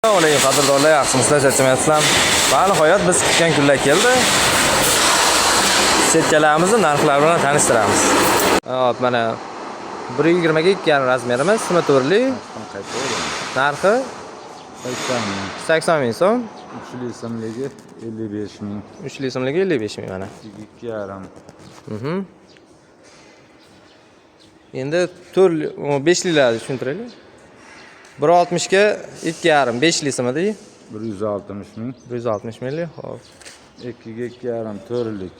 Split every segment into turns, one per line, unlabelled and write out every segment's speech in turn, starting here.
Assalomu alaykum qadrdonlar, yaxshimisizlar, charchamayapsizlarmi? Va nihoyat biz kutgan kunlar keldi. Setkalarimizni narxlari bilan tanishtiramiz. Hop, mana 1.20 ga 2,5 razmerimiz, sima to'rtli. Narxi
80 ming.
80 ming so'm.
Uchli simligi 55 ming.
Uchli simligi 55 ming mana.
2,5.
Endi 4 5lilarni tushuntiraylik. 1.60 ga 2,5 5li simida
160 ming.
160 minglik. Hop.
2 ga 2,5 to'rtlik.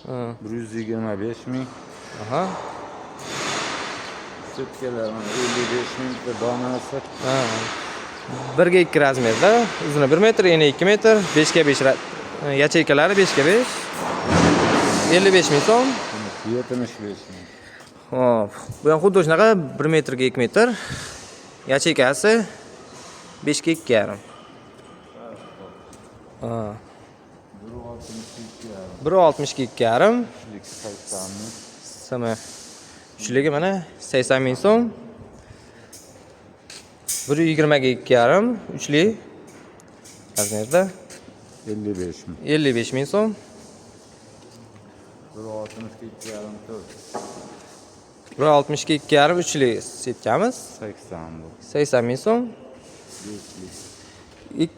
125 ming.
Aha.
Setkalar mana 55 ming bir donasi.
Ha. 1 ga 2 razmerda, uzuni 1 metr, eni 2 metr, 5 ga 5 yacheykalari 5 ga 5. 55 ming so'm.
75 ming.
Hop, bu ham xuddi shunaqa 1 metrga 2 metr. Yacheykasi 5 ga 2,5. Ha.
1.62,5.
1.60 ga 2,5.
Uchlik 80 ming.
Simi. Uchligi mana 80 ming so'm. 1.20 ga 2,5 uchli razmerda
55 ming.
55 ming so'm.
1.60 ga 2,5 to'rt.
1.60 ga 2,5 uchli setkamiz
80 bu.
80 ming so'm.
5lik.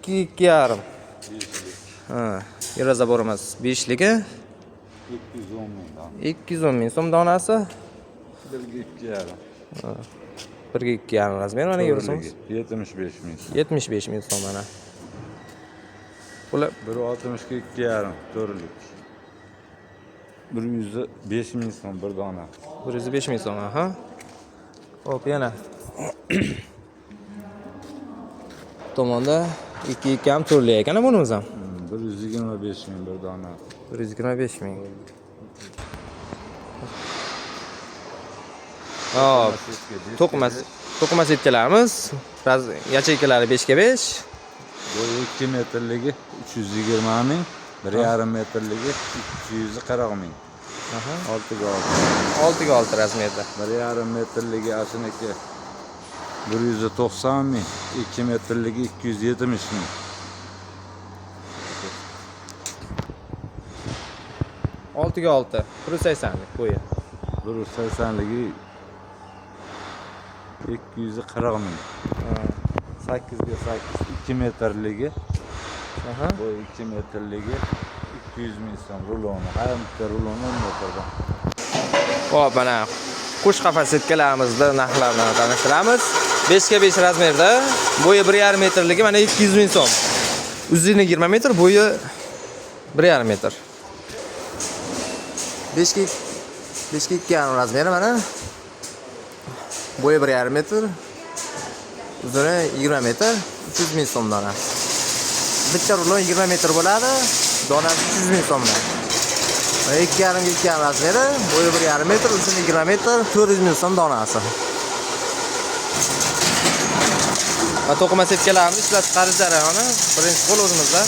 2 2,5.
5lik.
Ha, Yerazaborimiz 5ligi
210 mingdan.
210 ming so'm donasi.
1 ga 2,5.
1 ga 2,5 razmer mana ko'rsangiz.
75 ming.
75 ming so'm mana. Bular
1.60 ga 2,5 to'rtlik. 105 ming so'm bir dona.
105 ming so'm, aha. Hop, yana tomonda 2 2 ham turli ekan bunimiz ham.
125 ming bir dona.
125 ming. Hop, to'qima to'qima setkalarimiz, yacheykalari 5 ga 5.
Bo'yi 2 metrligi 320 ming, 1,5 metrligi 240 ming.
Aha.
6 ga 6.
6 ga 6 razmerda.
1,5 metrligi ashiniki 190 ming, 2 metrligi 270 ming.
6 ga 6, 180lik bo'yi.
180ligi 240 ming. 8 ga 8 2 metrligi
Aha.
bo'yi 2 metrligi 200 ming so'm ruloni. Har bitta ruloni 10 metrdan.
Hop, mana qush qafas setkalarimizni narxlari bilan tanishtiramiz. 5 ga 5 razmerda, bo'yi 1,5 metrligi mana 200 ming so'm. Uzuni 20 metr, bo'yi 1,5 metr. 5 ga 5 ga 2,5 razmeri mana. Bo'yi 1,5 metr, uzuni 20 metr, 300 ming so'm donasi. Bitta rulon 20 metr bo'ladi, donasi 300 ming so'mdan. Mana 2,5 ga 2,5 razmeri, bo'yi 1,5 metr, uzuni 20 metr, 400 ming so'm donasi. Va to'qima setkalarimizni ishlab chiqarish jarayoni birinchi qo'l o'zimizda.